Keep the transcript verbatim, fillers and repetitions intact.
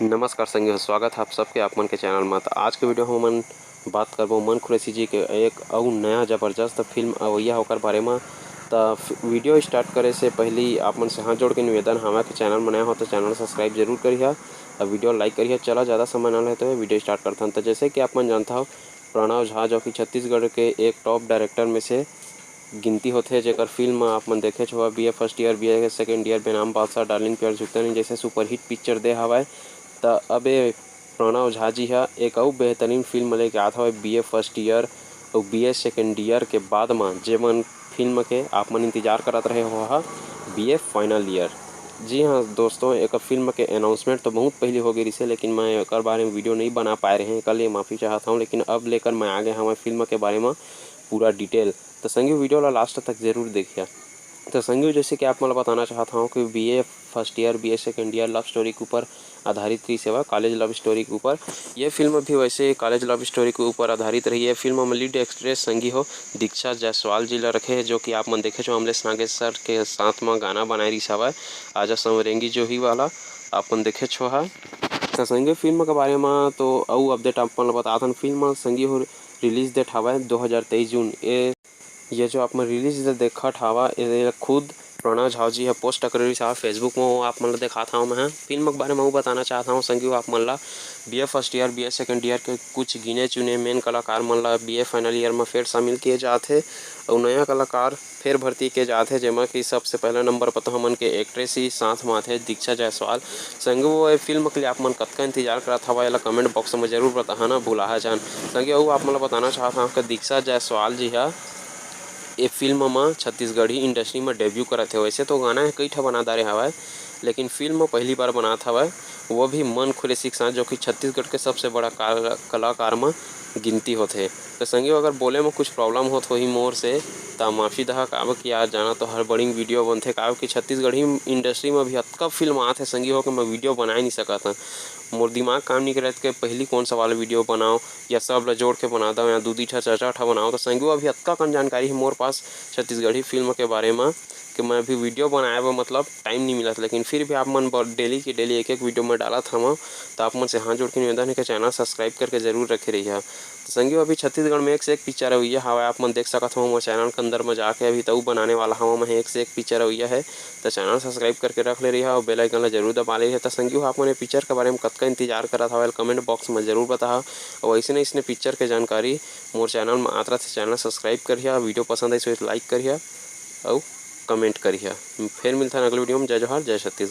नमस्कार संगी हो, स्वागत है आप सबके आप मन के चैनल में। तो आज के वीडियो हम मन बात करबो मन खुरैशी जी के एक अउ नया जबरदस्त फिल्म अवैया हे ओकर बारे में। तो वीडियो स्टार्ट करे से पहले आप मन से हाथ जोड़ के निवेदन हवे कि चैनल में नया हो तो चैनल सब्सक्राइब जरूर करिहा और वीडियो लाइक करिहा। चला, ज़्यादा समय ना लेते हुए वीडियो स्टार्ट करथन। तो जैसे कि आप मन जानता हो, प्रणव झा जो कि छत्तीसगढ़ के एक टॉप डायरेक्टर में से गिनती होथे, जेकर फिल्म आप मन देखेच होहा, BA first year, BA second year, Benaam Badshah, darling, प्यार झुकता नहीं जैसे सुपरहिट पिक्चर दे हवय। त अबे प्रणव झा जी ह एक अउ बेहतरीन फिल्म लेके आत हवय बीए फर्स्ट ईयर अउ बीए सेकंड ईयर के बाद म, जेमन फिल्म के आप मन इंतजार करत रहे हो हा, बीए फाइनल ईयर। जी हाँ दोस्तों, एक फिल्म के अनाउंसमेंट तो बहुत पहले हो गई रिसे, लेकिन मैं एकर बारे में वीडियो नहीं बना पाए रहे, एकर लिए माफ़ी चाहत हूँ। लेकिन अब लेकर मैं आ गया हूँ फिल्म के बारे में पूरा डिटेल। तो संगी, वीडियो ला लास्ट तक जरूर देखिए। तो संगी, जैसे कि आप मन ला बताना चाहत हूँ कि BA first year, BA second year love story के ऊपर आधारित रही सेवा, कॉलेज लव स्टोरी के ऊपर। ये फिल्म भी वैसे कॉलेज लव स्टोरी के ऊपर आधारित रही। ये फिल्म में लीड एक्ट्रेस संगी हो दीक्षा जायसवाल जी ला रखे हे, जो कि आप मन देखे हो अमलेश नागेश सर के साथ में गाना बनाए रही हवय आजा संवरेंगी जो ही वाला, आप मन देखे हो हा। तो संगी, फिल्म के बारे में तो अउ अपडेट आप मन ला बतात हन। फिल्म संगी हो रिलीज डेट हवय दो हज़ार तेईस जून। ए ये जो आप मन रिलीज देखत हवा, ये खुद प्रणव झा जी ह पोस्ट करे रिहिस हवय Facebook में, वो आप मन ल देखात हवं मैं ह। फिल्म के बारे में अउ बताना चाहत हवं संगी हो आप मन ल, BA first year, BA second year के कुछ गिने चुने मेन कलाकार मन ल बीए फाइनल ईयर में फेर शामिल किए जात हे अउ नया कलाकार फेर भर्ती किए जात हे, जेमा कि सबसे पहला नंबर पर तो हमन के एक्ट्रेस ही साथ में आथे दीक्षा जायसवाल। संगी हो, ये फिल्म के लिए आप मन कतका इंतजार करत हवा, एला कमेंट बॉक्स में जरूर बताहा ना, भुलाहा जान। संगी हो, आप मन ल बताना चाहत हवं कि दीक्षा जायसवाल जी ह ए फिल्म म छत्तीसगढ़ी इंडस्ट्री म डेब्यू करत हे। वैसे तो गाना ह कई ठा बना डारे हवय, लेकिन फिल्म म पहली बार बनात हवय, वो भी मन खुरैशी के साथ, जो कि छत्तीसगढ़ के सबसे बड़ा का-, कलाकार म गिनती होथे। तो संगी हो, अगर बोले म कुछ प्रॉब्लम होत होही मोर से, त माफ़ी दहा, काबर कि यार जाना तो हड़बड़िंग वीडियो बनथे, काबर कि छत्तीसगढ़ी इंडस्ट्री म भी अतका फिल्म आत हे संगी हो कि मैं वीडियो बनाए नहीं सकत हन। मोर दिमाग काम नहीं करत के पहली कौन सा वाला वीडियो बनाओ, या सब ला जोड़ के बना दो, या दू दी ठा चार चार ठा बनाओ। तो संगी हो, अभी अतका कन जानकारी है मोर पास छत्तीसगढ़ी फिल्म के बारे में कि मैं अभी वीडियो बनाए बर मतलब टाइम नहीं मिलत, लेकिन फिर भी आप मन बर डेली के डेली एक एक वीडियो मैं डालत हवं। तो आप मन से हाथ जोड़ के निवेदन है कि चैनल सब्सक्राइब करके जरूर रखे रहिए। तो संगी हो, अभी छत्तीसगढ़ में एक से एक पिक्चर अवैया हवय, आप मन देख सकत हो मोर चैनल के अंदर में जाके, अभी तऊ बनाने वाला हवं मैं एक से एक पिक्चर अवैया है। तो चैनल सब्सक्राइब करके रख ले रहिए और बेल आइकन ला जरूर दबा ले रहिए। तो संगी हो, आप मन ये पिक्चर के बारे में कतका इंतजार करत हवय, कमेंट बॉक्स में जरूर बताहा। और ऐसे न इसने पिक्चर के जानकारी मोर चैनल में आत रहिथे, चैनल सब्सक्राइब करिए, वीडियो पसंद आई तो लाइक करिए और कमेंट करिए। फिर मिलता है अगले वीडियो में। जय जोहार, जय छत्तीसगढ़।